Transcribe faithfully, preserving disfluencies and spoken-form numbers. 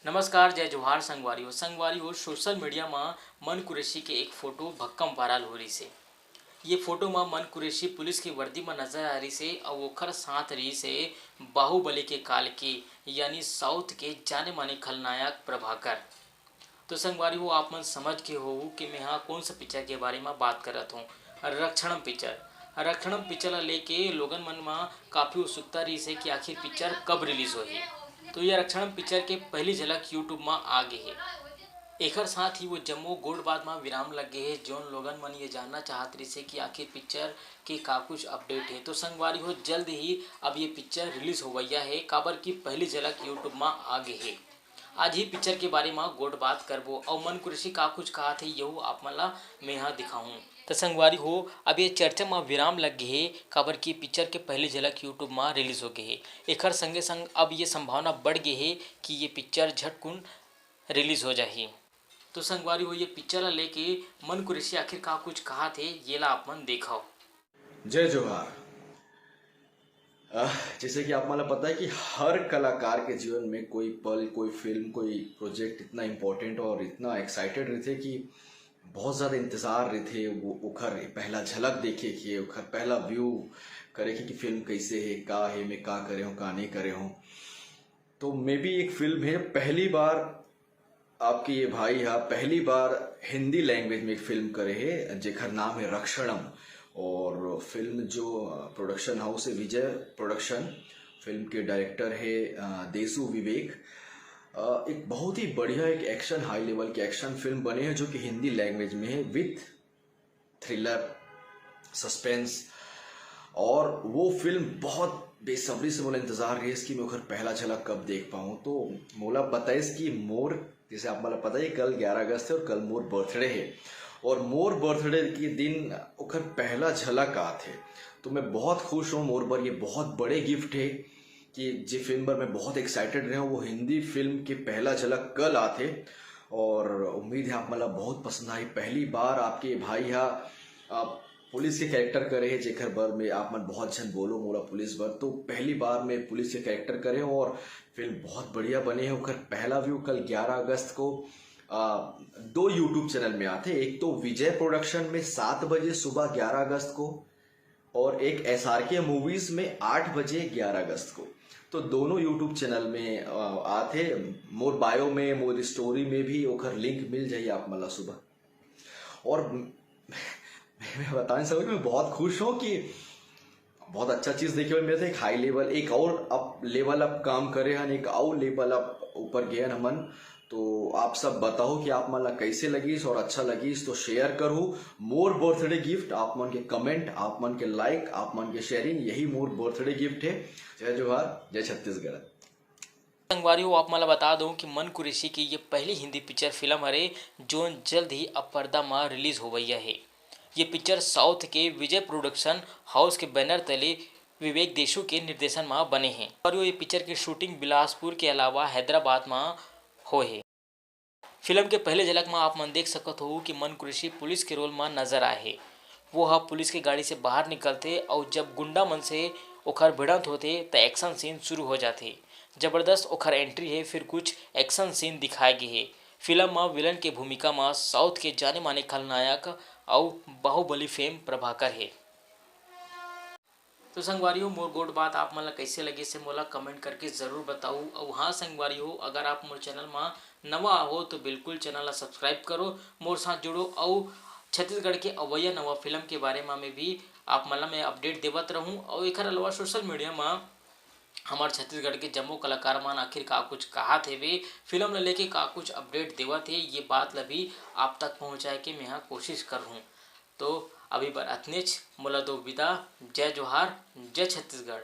नमस्कार, जय जोहार संगवारी हो। संगवारी हो, सोशल मीडिया म मन कुरैशी के एक फोटो भक्कम वायरल हो रहिस हे। ये फोटो म मन कुरैशी पुलिस के वर्दी म नजर आ रहिस हे अउ ओखर साथ रहिस हे बाहुबली के काल के, यानी साउथ के जाने माने खलनायक प्रभाकर। तो संगवारी हो, आप मन समझ गे होहू कि मैं हा कौन सा पिक्चर के बारे म बात करत हूँ, रक्षणम पिक्चर। रक्षणम पिक्चर ला लेके लोगन मन म काफी उत्सुकता रहिस हे कि आखिर पिक्चर कब रिलीज होही। तो ये रक्षणम पिक्चर के पहली झलक YouTube म आ गे हे। एखर साथ ही वो जम्मो गोठ बात म विराम लग गे हे, जोन लोगन मन ये जानना चाहत रहिस हे कि आखिर पिक्चर के का कुछ अपडेट हे। तो संगवारी हो, जल्द ही अब ये पिक्चर रिलीज होवइया हे, काबर कि पहली झलक YouTube म आ गे हे। आज ही पिक्चर के बारे म गोठ बात करबो अउ मन कुरैशी का कुछ कहात हे, यहू आप मन ला मेहा दिखाहूँ। त संगवारी हो, अब ये चर्चा म विराम लग गे हे, काबर कि पिक्चर के पहली झलक YouTube म रिलीज हो गे हे। एखर संगे संग अब ये संभावना बढ़ गे हे कि ये पिक्चर झटकुन रिलीज हो जाही। तो संगवारी हो, ये पिक्चर ला लेके मन कुरैशी आखिर का कुछ कहात हे, ये ला आप मन देखव। जय जोहार। अह, जैसे कि आप मन ला पता है कि हर कलाकार के जीवन में कोई पल, कोई फिल्म, कोई प्रोजेक्ट इतना इम्पोर्टेंट और इतना एक्साइटेड रहिथे कि बहुत ज़्यादा इंतज़ार रहिथे वो ओखर पहला झलक देखे के, ओखर पहला व्यू करे के कि फिल्म कैसे है, का है, मैं का करे हूँ, का नहीं करे हूँ। तो मैं भी एक फिल्म है, पहली बार आपके ये भाई हा पहली बार हिंदी लैंग्वेज में एक फिल्म करे हे, जेखर नाम है रक्षणम। और फिल्म जो, अ, प्रोडक्शन हाउस है विजय प्रोडक्शन, फिल्म के डायरेक्टर है, अ, देसु विवेक। अ, एक बहुत ही बढ़िया एक एक्शन, हाई लेवल के एक्शन फिल्म बने हैं जो कि हिंदी लैंग्वेज में है, विथ थ्रिलर, सस्पेंस। और वो फिल्म बहुत बेसब्री से मोला इंतजार रहिस कि मैं ओखर पहला झलक कब देख पाऊँ। तो मोला बताइस कि मोर, जैसे आप मन ला पता है, कल ग्यारह अगस्त है और कल मोर बर्थडे है, और मोर बर्थडे के दिन ओखर पहला झलक आत है। तो मैं बहुत खुश हूँ, मोर बर ये बहुत बड़े गिफ्ट है कि जे फिल्म बर मैं बहुत एक्साइटेड रहे हूँ, वो हिंदी फिल्म के पहला झलक कल आत है। और उम्मीद है आप मन ला बहुत पसंद आई। पहली बार आपके भाई हा, आ, पुलिस के कैरेक्टर करे है, जेखर बर में आप मन बहुत झन बोलो मोला पुलिस बर, तो पहली बार मैं पुलिस के कैरेक्टर करे हूँ और फिल्म बहुत बढ़िया बने है। ओकर पहला व्यू कल ग्यारह अगस्त को, आ, दो YouTube चैनल में आते, एक तो विजय प्रोडक्शन में सात बजे सुबह ग्यारह अगस्त को, और एक एसआरके मूवीज में आठ बजे ग्यारह अगस्त को। तो दोनों YouTube चैनल में, अ, आथे। मोर बायो में, मोर स्टोरी में भी ओखर लिंक मिल जाई आप मन ला सुबह। और मैं, मैं बताना चाहूँगा, मैं बहुत खुश हूँ कि बहुत अच्छा चीज़ देखे बर मिलथे। एक हाई लेवल, एक और अप लेवल अप काम करे हन, एक और लेवल अप ऊपर गए हन हमन। तो आप सब बताओ कि आप मन ला कैसे लगिस और अच्छा लगिस तो शेयर करो। मोर बर्थडे गिफ्ट, आप मन के कमेंट, आप मन के लाइक, आप मन के शेयरिंग, यही मोर बर्थडे गिफ्ट है। जय जोहार, जय छत्तीसगढ़। संगवारी हो, आप मन ला बता दूं कि मन कुरैशी की ये पहली हिंदी पिक्चर फिल्म हरे, जोन जल्द ही अब पर्दा मा रिलीज होवइया हे। ये पिक्चर साउथ के विजय प्रोडक्शन हाउस के बैनर तले विवेक देशु के निर्देशन मा बने हे और ये पिक्चर की शूटिंग बिलासपुर के अलावा हैदराबाद मा होए हे। फिल्म के पहले झलक मा आप मन देख सकत हो कि मन कुरैशी पुलिस के रोल मा नजर आए हे। वो ह पुलिस के गाड़ी से बाहर निकलथे अउ जब गुंडा मन से ओखर भिड़ंत होथे, त एक्शन सीन शुरू हो जाथे। जबरदस्त ओखर एंट्री हे, फिर कुछ एक्शन सीन दिखाए गे हे। फिल्म मा विलन के भूमिका मा साउथ के जाने माने खलनायक अउ बाहुबली फेम प्रभाकर हे। तो संगवारी हो, मोर गोठ बात आप मन ला कइसे लगिस हे, मोला कमेंट करके जरूर बताऊ। अउ हाँ संगवारी हो, अगर आप मोर चैनल मा नवा आहो तो बिल्कुल चैनल ला सब्सक्राइब करो, मोर साथ जुड़ो अउ छत्तीसगढ़ के अवइया नवा फिल्म के बारे मा में भी आप मन ला मैं अपडेट देवत रहूं। अउ एखर अलावा सोशल मीडिया मा हमर छत्तीसगढ़ के जम्मो कलाकार मन आखिर का कुछ कहात हेवे, फिल्म ला लेके का कुछ अपडेट देवत हे, ये बात ला भी आप तक पहुंचाए के मेहा कोशिश करहूं। तो अभी बर अतनेच, मोला दो विदा। जय जोहार, जय छत्तीसगढ़।